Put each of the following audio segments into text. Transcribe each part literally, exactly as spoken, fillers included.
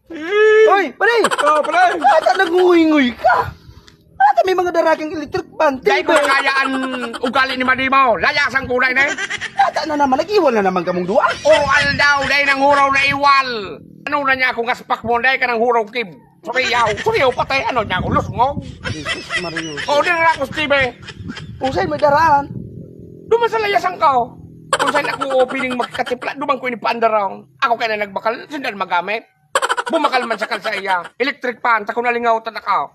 Hoy, pare! Oh, pare! Ata nagngunguy-nguy ka! Ata may mga dara kang electric fan, Dai ko T V. Kaya an ugali ni Madi mo. Layasan ko na ini. Ata na naman, nag-iwal na naman kamong duwa. Puro aldaw, dai nang huraw na iwal. Ano na niya akong aspak mo, dai ka nang huraw, Kib? Suriyaw, suriyaw, patay, ano niya ako, lusngog. Jesus, Mario. O, di na ako, Steve. Kung saan may daraan? Duman sa layasan ka, oh. Kung saan ako piling magkatipla, duman ko ini paandaraon. Ako kaya na nagbakal, sindan magamit. Bumakal man sa kalsaya. Electric fan, takon alingaw, tanak ka.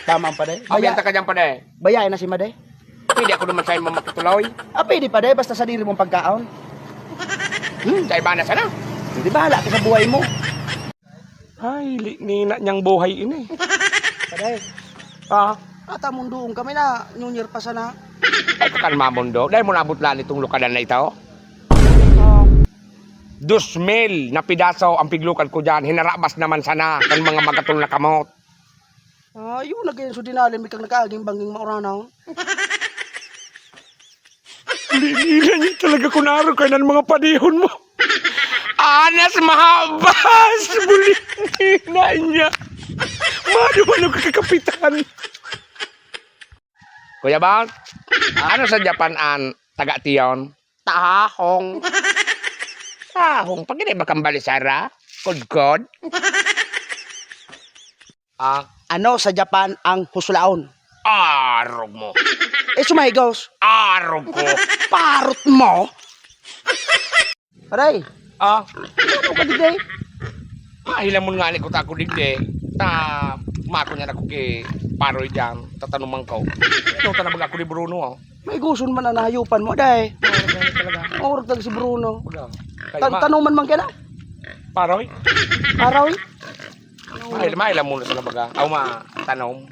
Tama ang paday. Abyan Baya, ta ka dyan, paday. Bayae na si Maday. Pwede ako naman sa'yo mamakituloy. Ah, pwede, paday, basta sa diri mong pagkaon. Hmm, sa iba na sana. Hindi, bahala ka sa buhay mo. Ay, li-, nina niyang buhay ini. Paday, Ah, ata mundoon kami na, New Year pa sana. Ay, kakalma, Mundo. Dahil mo nabutlan itong lukadan na ito? Ah, Dos mil na pidaso ang piglukad ko dyan. Hinarabas naman sana kan mga magatol na kamot. Ah, yun na ganyan. So, dinali mi kang nag-aaging banging mauranaw. Lingilan niya talaga kun arog kainan mga padihon mo. Anas mahabas! Bulina niya. Mado man ang kakapitan. Kuya Bang, ano sa Japan an taga-tiyon? Tahong. Tahong? Pag hindi ba kambalisara? Kudkod? Ah, Ano sa Japan ang husulaon? Arog mo. Eh, sumahigos. Arog ko. Parot mo. Aray, Ah, ano ka digdi? Mahilamon nga ni ko ta ako digdi. Ta, mako niya na ko ki Paroy diyan. Tatanuman ko. Ito, tanabag ako ni Bruno, oh. May guson man na nahayopan mo, day. Maurag na talaga. Maurag talaga si Bruno. Wala. Tan-, tanuman man kaya na? Paroy? Paroy? Mahal, mahal lang muna sa nabaga. Aw, ma, tanom.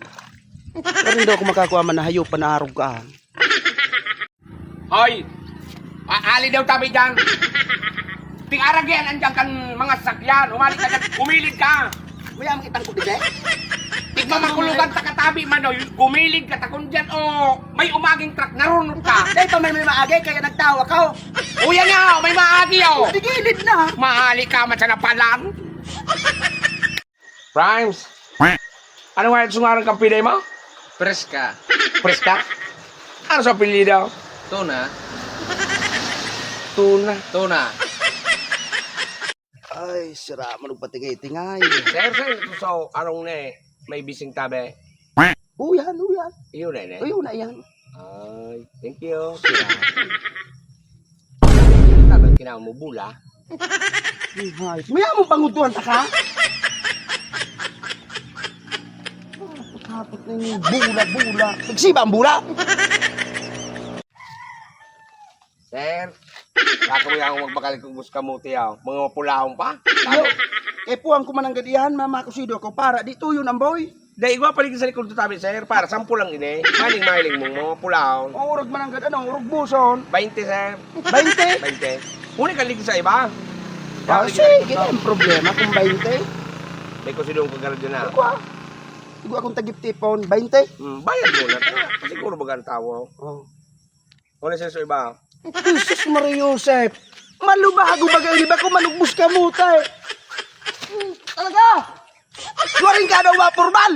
Pero hindi ako makakuha man na hayop pa na arog ka. Hoy! A-, ali daw tabi dyan. Ting aragi yan, andyan kan mga sakyan. Umali ka dyan, gumilid ka. Maya ang itang ko, di ba? Ikaw makulugan ta katabi man, oy. Gumilid ka takon dyan, o may umaging truck, narunod ka. Dahil pa may, may maagi, kaya nagtawa ka, oh. Uya nga, oh, may maagi, oh. Di gilid na. Mahali ka man sa napalan. Rhymes. Ano nga yung sungaran kang pinay mo? Preska. Preska? Ano sa apelyido? Tuna. Tuna. Tuna. Ay, sira man og patingay-tingay. Sir, sir, ito sa arong na eh. May bising tabi. Uyan, uyan. Iyo na, ne? Iyo na yan. Ay, thank you. Sira. Tabi, kinaon mo, bula. Ay, maya mo pangutuhan ta ka? Tapos na yung bula, bula. Nagsiba ang bula. Sir, baka mo yung magbakal kung gusto kamuti, ah. Mga mapulaon pa. Yo, kay puwang ko man ang gadihan, mama ko sido ako, para di tuyo nang boy. Dai, igwa pa lagi sa likod tabi, sir. Para sampo lang ini. Mahiling, mahiling mong mga pulaon. Ang urag man ang gad-, ano, urag buson. Bainte, sir. Bainte? Bainte. Huli ka lagi sa iba. Ah, sige, ang problema kung bainte. May kusidong kagaradyo na. Igwa. Igwa akong tagip-tipon, bainte. Hmm, bayad mo na. Kaya, siguro baga ang tawo. Oh. Huli sa iba. Jesus Maria Joseph. Malubahago bagay, di ba, kung manugbos ka mo, tay? Hmm, talaga? Waring ka daw mapormal.